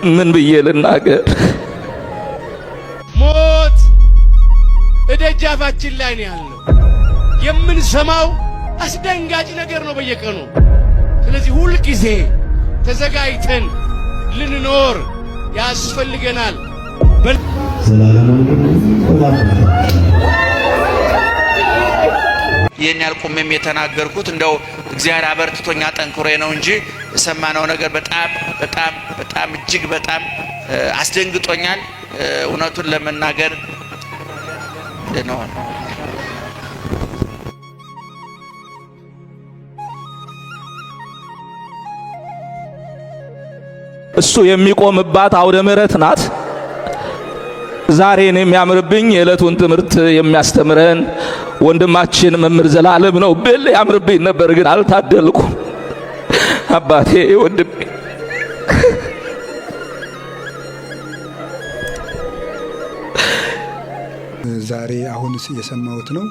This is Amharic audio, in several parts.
ምን ብዬ ልናገር? ሞት እደጃፋችን ላይ ነው ያለው። የምንሰማው አስደንጋጭ ነገር ነው በየቀኑ። ስለዚህ ሁል ጊዜ ተዘጋጅተን ልንኖር ያስፈልገናል። ዘላለም ወንድሙ ይህን ያህል ቁሜም የተናገርኩት እንደው እግዚአብሔር አበርትቶኛ ጠንክሮ ነው እንጂ የሰማነው ነገር በጣም በጣም በጣም እጅግ በጣም አስደንግጦኛል። እውነቱን ለመናገር ነው። እሱ የሚቆምባት አውደ ምሕረት ናት። ዛሬ እኔ የሚያምርብኝ የዕለቱን ትምህርት የሚያስተምረን ወንድማችን መምህር ዘላለም ነው ብል ያምርብኝ ነበር፣ ግን አልታደልኩም። አባቴ ወንድሜ ዛሬ አሁን የሰማሁት ነው።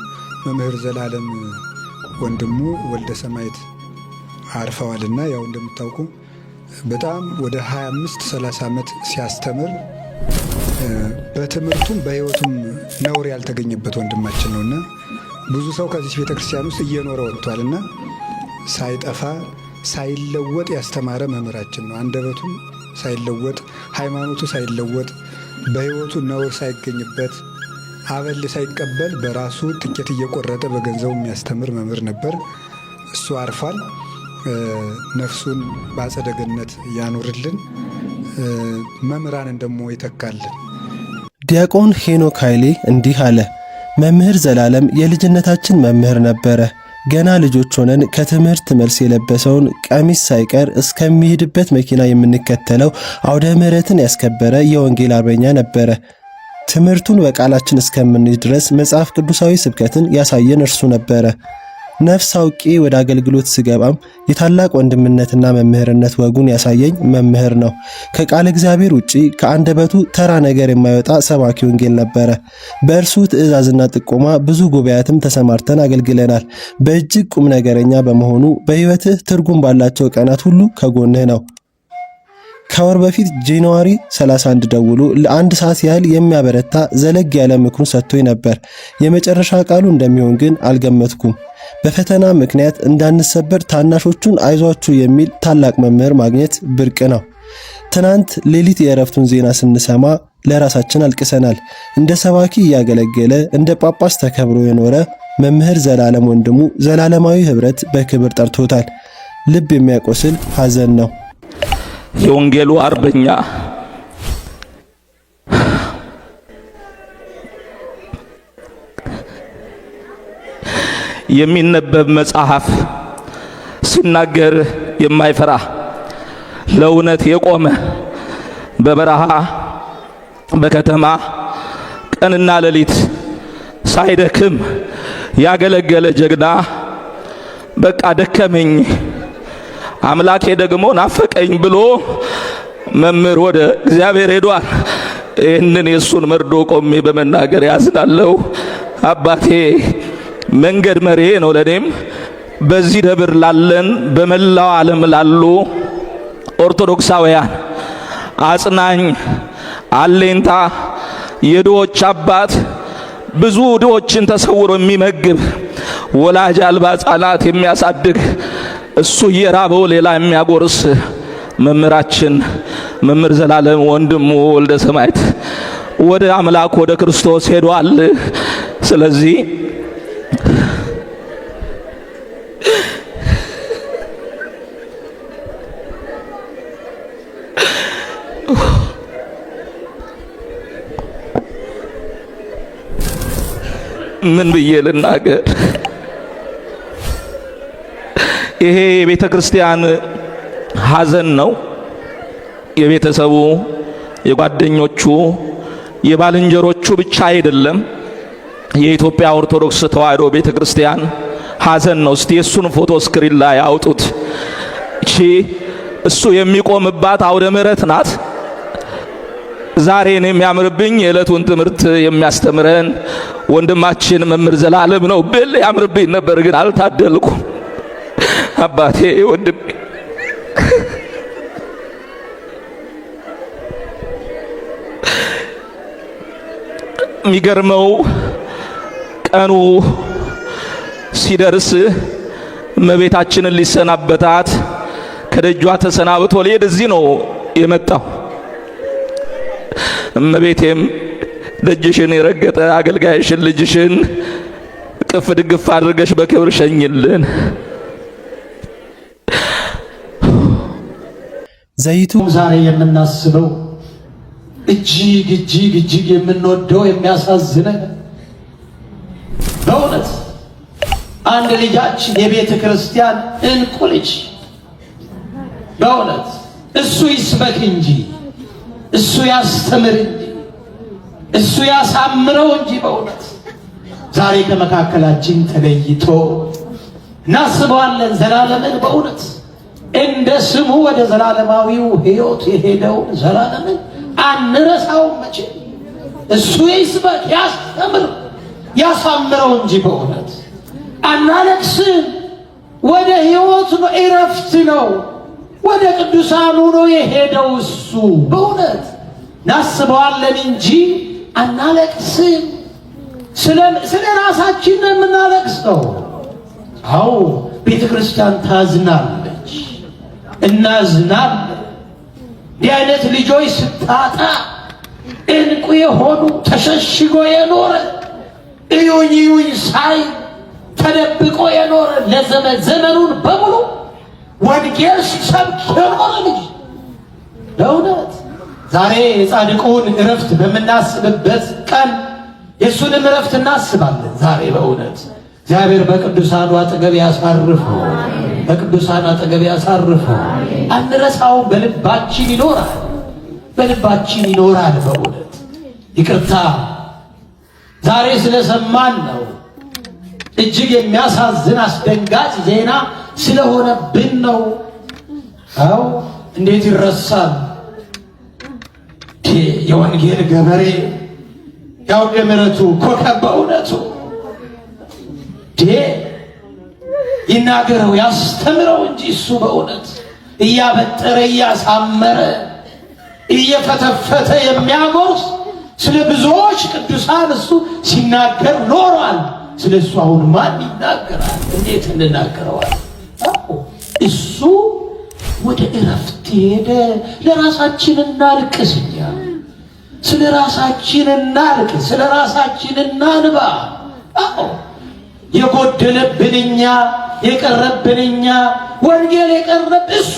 መምህር ዘላለም ወንድሙ ወልደ ሰማዕት አርፈዋልና ያው እንደምታውቁ በጣም ወደ 25 30 ዓመት ሲያስተምር በትምህርቱም በሕይወቱም ነውር ያልተገኘበት ወንድማችን ነውና ብዙ ሰው ከዚች ቤተክርስቲያን ውስጥ እየኖረ ወጥቷልና ሳይጠፋ ሳይለወጥ ያስተማረ መምህራችን ነው። አንደበቱም ሳይለወጥ፣ ሃይማኖቱ ሳይለወጥ፣ በሕይወቱ ነውር ሳይገኝበት፣ አበል ሳይቀበል በራሱ ትኬት እየቆረጠ በገንዘቡ የሚያስተምር መምህር ነበር። እሱ አርፏል። ነፍሱን በአጸደ ገነት ያኑርልን፣ መምህራንን ደግሞ ይተካልን። ዲያቆን ሄኖክ ኃይሌ እንዲህ አለ። መምህር ዘላለም የልጅነታችን መምህር ነበረ። ገና ልጆች ሆነን ከትምህርት መልስ የለበሰውን ቀሚስ ሳይቀር እስከሚሄድበት መኪና የምንከተለው አውደ ምሕረትን ያስከበረ የወንጌል አርበኛ ነበረ። ትምህርቱን በቃላችን እስከምንይዝ ድረስ መጽሐፍ ቅዱሳዊ ስብከትን ያሳየን እርሱ ነበረ። ነፍስ አውቄ ወደ አገልግሎት ስገባም የታላቅ ወንድምነትና መምህርነት ወጉን ያሳየኝ መምህር ነው። ከቃለ እግዚአብሔር ውጪ ከአንደበቱ ተራ ነገር የማይወጣ ሰባኪ ወንጌል ነበረ። በእርሱ ትእዛዝና ጥቆማ ብዙ ጉባኤያትም ተሰማርተን አገልግለናል። በእጅግ ቁም ነገረኛ በመሆኑ በሕይወትህ ትርጉም ባላቸው ቀናት ሁሉ ከጎንህ ነው። ከወር በፊት ጃንዋሪ 31 ደውሎ ለአንድ ሰዓት ያህል የሚያበረታ ዘለግ ያለ ምክሩን ሰጥቶኝ ነበር። የመጨረሻ ቃሉ እንደሚሆን ግን አልገመትኩም። በፈተና ምክንያት እንዳንሰበር ታናሾቹን አይዟችሁ የሚል ታላቅ መምህር ማግኘት ብርቅ ነው። ትናንት ሌሊት የእረፍቱን ዜና ስንሰማ ለራሳችን አልቅሰናል። እንደ ሰባኪ እያገለገለ እንደ ጳጳስ ተከብሮ የኖረ መምህር ዘላለም ወንድሙ ዘላለማዊ ኅብረት በክብር ጠርቶታል። ልብ የሚያቆስል ሐዘን ነው። የወንጌሉ አርበኛ የሚነበብ መጽሐፍ ሲናገር የማይፈራ ለእውነት የቆመ በበረሃ በከተማ ቀንና ሌሊት ሳይደክም ያገለገለ ጀግና፣ በቃ ደከመኝ አምላኬ ደግሞ ናፈቀኝ ብሎ መምህር ወደ እግዚአብሔር ሄዷል። ይህንን የእሱን መርዶ ቆሜ በመናገር ያዝናለሁ። አባቴ መንገድ መሪ ነው። ለኔም በዚህ ደብር ላለን በመላው ዓለም ላሉ ኦርቶዶክሳውያን አጽናኝ፣ አለኝታ፣ የድሆች አባት፣ ብዙ ድሆችን ተሰውሮ የሚመግብ፣ ወላጅ አልባ ሕፃናት የሚያሳድግ፣ እሱ እየራበው ሌላ የሚያጎርስ መምህራችን መምህር ዘላለም ወንድሙ ወልደ ሰማዕት ወደ አምላክ ወደ ክርስቶስ ሄዷል። ስለዚህ ምን ብዬ ልናገር? ይሄ የቤተ ክርስቲያን ሐዘን ነው። የቤተሰቡ፣ የጓደኞቹ፣ የባልንጀሮቹ ብቻ አይደለም። የኢትዮጵያ ኦርቶዶክስ ተዋሕዶ ቤተ ክርስቲያን ሐዘን ነው። እስቲ የእሱን ፎቶ screen ላይ አውጡት። እቺ እሱ የሚቆምባት አውደ ምሕረት ናት። ዛሬ እኔ የሚያምርብኝ የዕለቱን ትምህርት የሚያስተምረን ወንድማችን መምህር ዘላለም ነው ብል ያምርብኝ ነበር፣ ግን አልታደልኩም። አባቴ ወንድሜ የሚገርመው ቀኑ ሲደርስ እመቤታችንን ሊሰናበታት ከደጇ ተሰናብቶ ሊሄድ እዚህ ነው የመጣው። እመቤቴም ደጅሽን የረገጠ አገልጋይሽን ልጅሽን ቅፍ ድግፍ አድርገሽ በክብር ሸኝልን። ዘይቱ ዛሬ የምናስበው እጅግ እጅግ እጅግ የምንወደው የሚያሳዝነን በእውነት አንድ ልጃችን የቤተ ክርስቲያን እንቁ ልጅ በእውነት እሱ ይስበክ እንጂ እሱ ያስተምር እንጂ እሱ ያሳምረው እንጂ በእውነት ዛሬ ከመካከላችን ተለይቶ እናስበዋለን ዘላለምን። በእውነት እንደ ስሙ ወደ ዘላለማዊው ሕይወት የሄደውን ዘላለምን አንረሳውም መቼ። እሱ ይስበክ ያስተምር ያሳምረው እንጂ በእውነት አናለቅስም። ወደ ሕይወት ነው፣ እረፍት ነው፣ ወደ ቅዱሳኑ ነው የሄደው እሱ። በእውነት እናስበዋለን እንጂ አናለቅስም። ስለ ራሳችን ነው የምናለቅሰው። አዎ ቤተ ክርስቲያን ታዝናለች፣ እናዝናለን። እንዲህ አይነት ልጆች ስታጣ እንቁ የሆኑ ተሸሽጎ የኖረ እዩኝ እዩኝ ሳይ ተደብቆ የኖረ ለዘመን ዘመኑን በሙሉ ወንጌል ሲሰብክ የኖረ ልጅ በእውነት ዛሬ የጻድቁን እረፍት በምናስብበት ቀን የእሱንም እረፍት እናስባለን። ዛሬ በእውነት እግዚአብሔር በቅዱሳኑ አጠገብ ያሳርፈው፣ በቅዱሳኑ አጠገብ ያሳርፈው። አንረሳውም፣ በልባችን ይኖራል፣ በልባችን ይኖራል። በእውነት ይቅርታ ዛሬ ስለሰማን ነው። እጅግ የሚያሳዝን አስደንጋጭ ዜና ስለሆነብን ነው። አዎ እንዴት ይረሳል? የወንጌል ገበሬ የአውደ ምሕረቱ ኮከብ በእውነቱ ይናገረው ያስተምረው እንጂ እሱ በእውነት እያበጠረ እያሳመረ እየፈተፈተ የሚያጎርስ ስለ ብዙዎች ቅዱሳን እሱ ሲናገር ኖሯል። ስለ እሱ አሁን ማን ይናገራል? እንዴት እንናገረዋል? እሱ ወደ እረፍት ሄደ። ለራሳችን እናልቅስ፣ እኛ ስለ ራሳችን እናልቅስ፣ ስለ ራሳችን እናንባ። አዎ የጎደለብን እኛ፣ የቀረብን እኛ፣ ወንጌል የቀረብ እሱ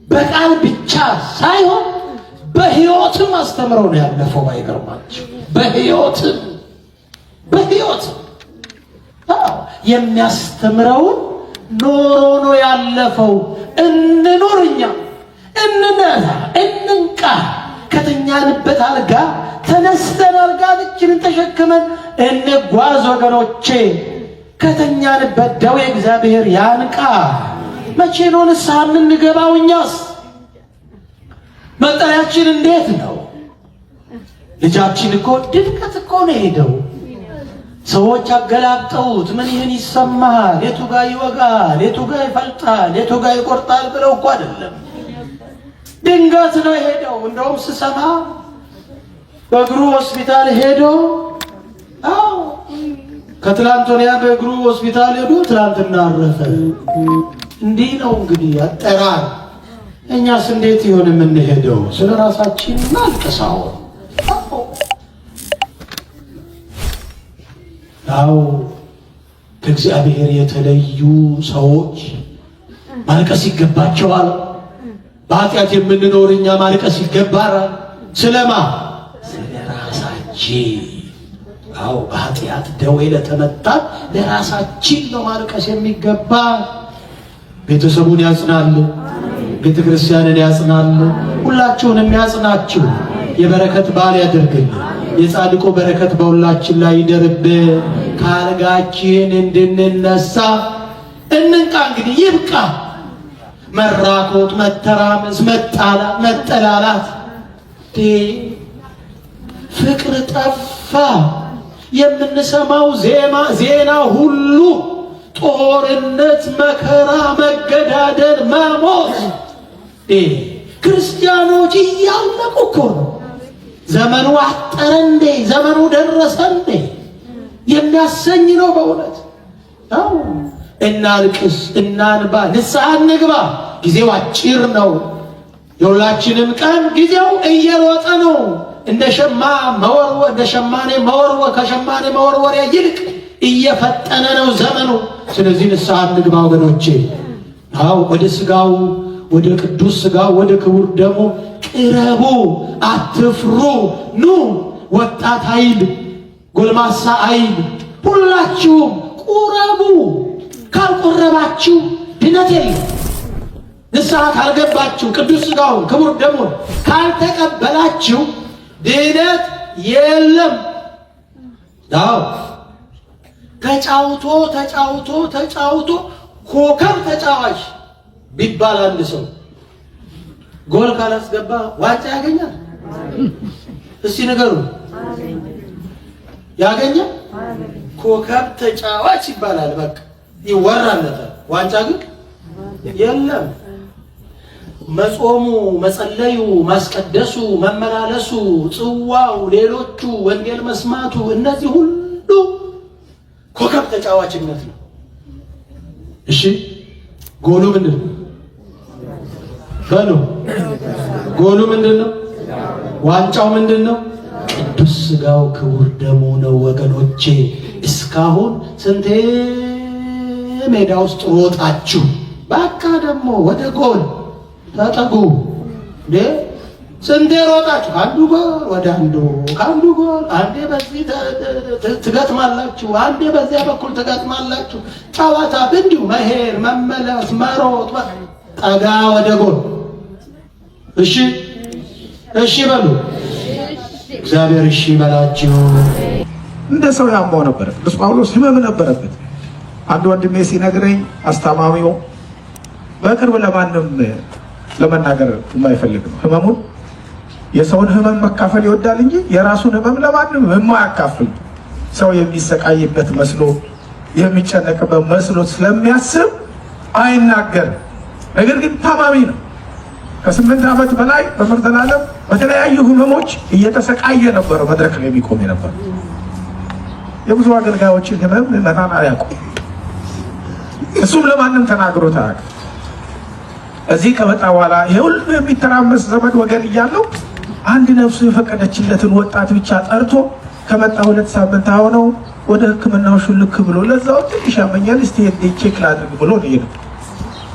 በቃል ብቻ ሳይሆን በሕይወትም አስተምረው ነው ያለፈው። ባይገርማችሁ በሕይወትም በሕይወትም የሚያስተምረውን ኖሮ ነው ያለፈው። እንኑር፣ እኛ እንነሳ፣ እንንቃ። ከተኛንበት አልጋ ተነስተን አልጋችንን ተሸክመን እንጓዝ ወገኖቼ። ከተኛንበት ደዌ እግዚአብሔር ያንቃ። መቼ ነው ንስሐ የምንገባው? እኛስ መጠሪያችን እንዴት ነው? ልጃችን እኮ ድንገት እኮ ነው የሄደው። ሰዎች አገላብጠውት ምን ይህን ይሰማሃል፣ የቱ ጋር ይወጋል፣ የቱ ጋር ይፈልጣል፣ የቱ ጋር ይቆርጣል ብለው እኮ አይደለም። ድንገት ነው የሄደው። እንደውም ስሰማ በእግሩ ሆስፒታል ሄዶ፣ አዎ ከትላንት ወዲያ በእግሩ ሆስፒታል ሄዶ ትላንትና አረፈ። እንዲህ ነው እንግዲህ አጠራር። እኛስ እንዴት ይሆን የምንሄደው? ስለ ራሳችን እናልቅሳው። አዎ ከእግዚአብሔር የተለዩ ሰዎች ማልቀስ ይገባቸዋል። በኃጢአት የምንኖር እኛ ማልቀስ ይገባናል። ስለማ ስለ ራሳችን። አዎ በኃጢአት ደዌ ለተመታን ለራሳችን ነው ማልቀስ የሚገባ። ቤተሰቡን ያጽናል፣ ቤተ ክርስቲያንን ያጽናል፣ ሁላችሁንም ያጽናችሁ። የበረከት በዓል ያደርግልን። የጻድቁ በረከት በሁላችን ላይ ይደርብን። ከአልጋችን እንድንነሳ እንንቃ። እንግዲህ ይብቃ መራኮት፣ መተራመስ፣ መጣላት፣ መጠላላት። ፍቅር ጠፋ። የምንሰማው ዜና ሁሉ ጦርነት፣ መከራ፣ መገዳደል፣ መሞት። ክርስቲያኖች እያለቁ እኮ ነው። ዘመኑ አጠረ እንዴ? ዘመኑ ደረሰ እንዴ? የሚያሰኝ ነው በእውነት። አዎ እናልቅስ፣ እናንባ፣ ንስሐ እንግባ። ጊዜው አጭር ነው። የሁላችንም ቀን ጊዜው እየሮጠ ነው። እንደ ሸማ መወርወር እንደ ሸማኔ መወርወር ከሸማኔ መወርወሪያ ይልቅ እየፈጠነ ነው ዘመኑ። ስለዚህ ንስሐ እንግባ ወገኖቼ። አዎ ወደ ስጋው ወደ ቅዱስ ስጋው ወደ ክቡር ደሙ ቅረቡ፣ አትፍሩ። ኑ ወጣት አይል ጎልማሳ አይል ሁላችሁም ቁረቡ። ካልቆረባችሁ ድነት የለም። ንስሐ ካልገባችሁ ቅዱስ ስጋውን ክቡር ደሙን ካልተቀበላችሁ ድነት የለም። አዎ ተጫውቶ ተጫውቶ ተጫውቶ ኮከብ ተጫዋች ቢባል አንድ ሰው ጎል ካላስገባ ዋንጫ ያገኛል? እስቲ ንገሩ። ያገኛል? ኮከብ ተጫዋች ይባላል፣ በቃ ይወራለታል። ዋንጫ ግን የለም። መጾሙ፣ መጸለዩ፣ ማስቀደሱ፣ መመላለሱ፣ ጽዋው፣ ሌሎቹ ወንጌል መስማቱ፣ እነዚህ ሁሉ ኮከብ ተጫዋችነት ነው። እሺ ጎሉ ምንድን ነው? በሉ ጎሉ ምንድን ነው? ዋንጫው ምንድን ነው? ቅዱስ ስጋው ክቡር ደሙ ነው። ወገኖቼ እስካሁን ስንቴ ሜዳ ውስጥ ሮጣችሁ፣ በቃ ደግሞ ወደ ጎል ተጠጉ። ስንቴ ሮጣችሁ ከአንዱ ጎል ወደ አንዱ፣ ከአንዱ ጎል አንዴ በዚህ ትገጥማላችሁ፣ አንዴ በዚያ በኩል ትገጥማላችሁ። ጨዋታ እንዲሁ መሄድ፣ መመለስ፣ መሮጥ፣ ጠጋ ወደ ጎል። እሺ እሺ በሉ። እግዚአብሔር እሺ በላችሁ። እንደ ሰው ያማው ነበር። ቅዱስ ጳውሎስ ህመም ነበረበት። አንድ ወንድሜ ሲነግረኝ አስታማሚው በቅርብ ለማንም ለመናገር የማይፈልግ ነው። ህመሙን የሰውን ህመም መካፈል ይወዳል እንጂ የራሱን ህመም ለማንም የማያካፍል፣ ሰው የሚሰቃይበት መስሎ የሚጨነቅበት መስሎ ስለሚያስብ አይናገርም። ነገር ግን ታማሚ ነው። ከ8 ዓመት በላይ መምህር ዘላለም በተለያዩ ህመሞች እየተሰቃየ ነበረ መድረክ ላይ የሚቆም የነበረ። የብዙ አገልጋዮችን ህመም ምዕመናን አያውቁም። እሱም ለማንም ተናግሮት አያውቅም። እዚህ ከመጣ በኋላ ይሄ ሁሉ የሚተራመስ ዘመድ ወገን እያለው አንድ ነፍሱ የፈቀደችለትን ወጣት ብቻ ጠርቶ ከመጣ 2 ሳምንት ሆነው ወደ ሕክምናው ሹልክ ብሎ ለዛው ትንሽ ያመኛል እስቲ ሄጄ check ላድርግ ብሎ ነው የሄደው።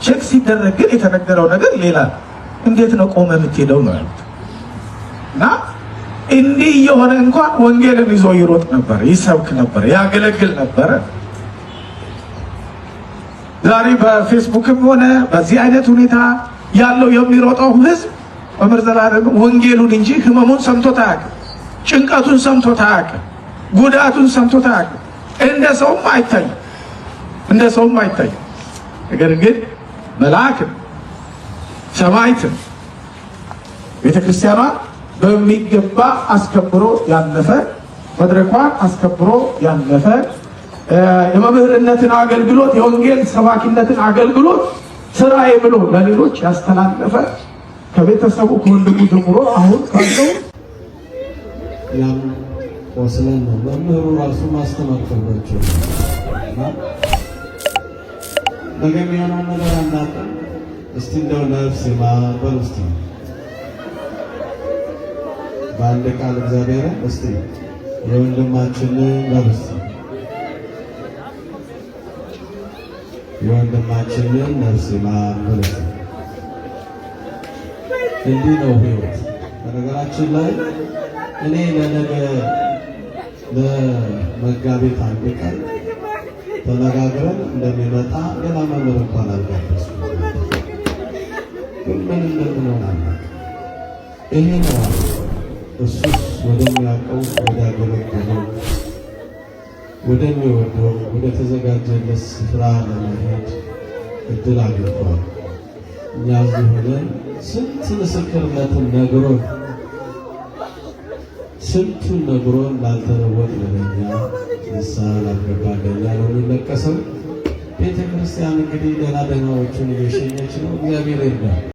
Check ሲደረግ ግን የተነገረው ነገር ሌላ ነው። እንዴት ነው ቆመ የምትሄደው ነው ያሉት። እና እንዲህ የሆነ እንኳን ወንጌልን ይዞ ይሮጥ ነበር፣ ይሰብክ ነበር፣ ያገለግል ነበር። ዛሬ በፌስቡክም ሆነ በዚህ አይነት ሁኔታ ያለው የሚሮጠው ህዝብ መምህር ዘላለም ወንጌሉን እንጂ ህመሙን ሰምቶት አያውቅም። ጭንቀቱን ሰምቶት አያውቅም። ጉዳቱን ሰምቶት አያውቅም። እንደ ሰውም አይታይም፣ እንደ ሰውም አይታይም። ነገር ግን መልአክ ሰማዕት ቤተክርስቲያኗን በሚገባ አስከብሮ ያለፈ፣ መድረኳን አስከብሮ ያለፈ፣ የመምህርነትን አገልግሎት የወንጌል ሰባኪነትን አገልግሎት ስራዬ ብሎ ለሌሎች ያስተላለፈ ከቤተሰቡ ከወንድሙ ጀምሮ አሁን ካለው ያም ቆስለን ነው። መምህሩ ራሱ ማስተማር ከብዷቸው ነገ የሚሆነውን ነገር አናውቅም። እስቲ እንደው ነፍስ ይማር በሉ እስቲ በአንድ ቃል እግዚአብሔርን እስቲ የወንድማችንን በሉ እስቲ የወንድማችንን ነፍስ ይማር በሉ እስቲ። እንዲህ ነው ህይወት። በነገራችን ላይ እኔ ለነገ ለመጋቢት አንድ ቀን ተነጋግረን እንደሚመጣ ሌላ መምህር እንኳን አልጋበዝኩም። ግን ምን እንደምንሆን አናውቅም። ይሄ ነው እሱስ ወደሚያውቀው ወዳገለገለው ወደሚወደው ወደ ተዘጋጀለት ስፍራ ለመሄድ እድል አግኝቷል። እኛ እዚህ ሆነን ስንት ምስክርነትን ነግሮን ስንቱን ነግሮን ላልተለወጥን ለእኛ ንስሐ ላልገባን ለእኛ ነው የሚለቀሰው። ቤተ ክርስቲያን እንግዲህ ደህና ደህናዎቹን እየሸኘች ነው። እግዚአብሔር ይርዳል።